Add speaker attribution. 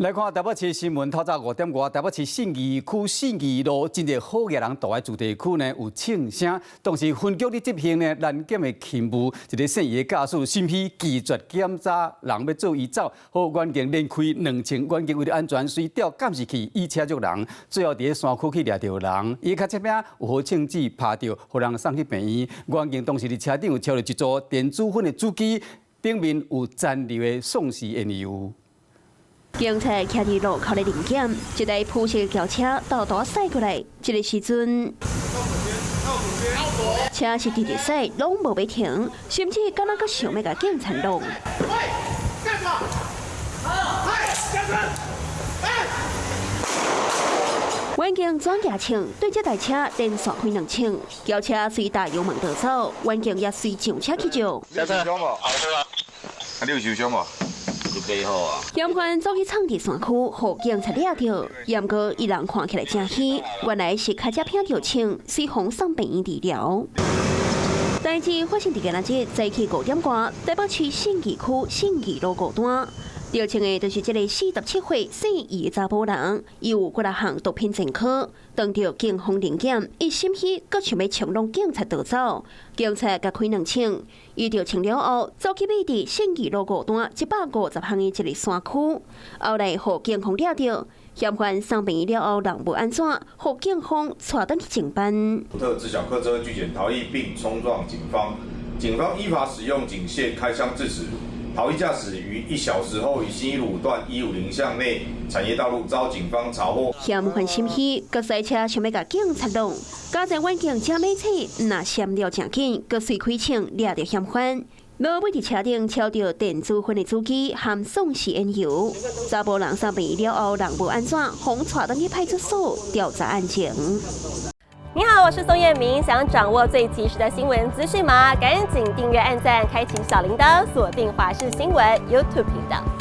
Speaker 1: 來看台北市新聞，透早5點外，台北市信義區信義路真濟好額人住的住宅區呢，有槍聲。當時分局咧執行呢攔檢的勤務，一个姓余的駕駛心虛拒絕檢查，人欲做伊走，予員警連開兩槍，員警為著安全，隨調監視器以車捉人，最後佇咧山區去掠著人，伊較出名有予槍支拍著，予人送去病院。員警當時佇車頂有抄著一組電子粉的主機，頂面有殘留的喪屍煙油。
Speaker 2: 警察徛佇路口咧臨檢，一台鋪色的轎車沓沓駛過來，這个時陣，車是直直駛，攏無欲停，甚至敢若閣想欲共警察挵。
Speaker 3: 喂，幹什麼？喂，下車！
Speaker 2: 員警轉舉槍對這台車連續開兩槍，轎車隨踏油門逃走，員警也隨上車去救。
Speaker 4: 下車。啊，你有受傷無？
Speaker 2: 嫌犯走去藏佇山區，予警察掠著。毋過伊人看起來誠虛，原來是跤跡碰著槍，隨予送病院治療。代誌發生佇今仔日早起5點外，台北市信義區信義路五段。著槍的就是這个47歲姓余的查埔人，伊有幾若項毒品前科。當著警方臨檢，伊心虛，閣想欲衝挵警察逃走，警察共開兩槍，伊著槍了後，走去覕佇信義路五段150巷的一个山區，後來予警方掠著，嫌犯送病院了後，人無按怎，予警方帶轉去偵辦。
Speaker 4: 特製小客車拒檢逃逸並衝撞警方，警方依法使用警械開槍制止。逃逸駕駛於1小時後於信義路五段150巷內產業道路遭警方查獲。
Speaker 2: 嫌犯心虛，閣賽車想欲共警察挵，佳哉員警誠猛醒，若閃了誠緊，閣隨開槍掠著嫌犯。落尾佇車頂抄著電子薰的主機含喪屍煙油，查埔人送病院了後，人無按怎，予帶轉去派出所調查案情。
Speaker 5: 你好，我是宋燕明，想掌握最及時的新聞資訊嗎？趕緊訂閱、按讚、開啟小鈴鐺，鎖定華視新聞 YouTube 頻道。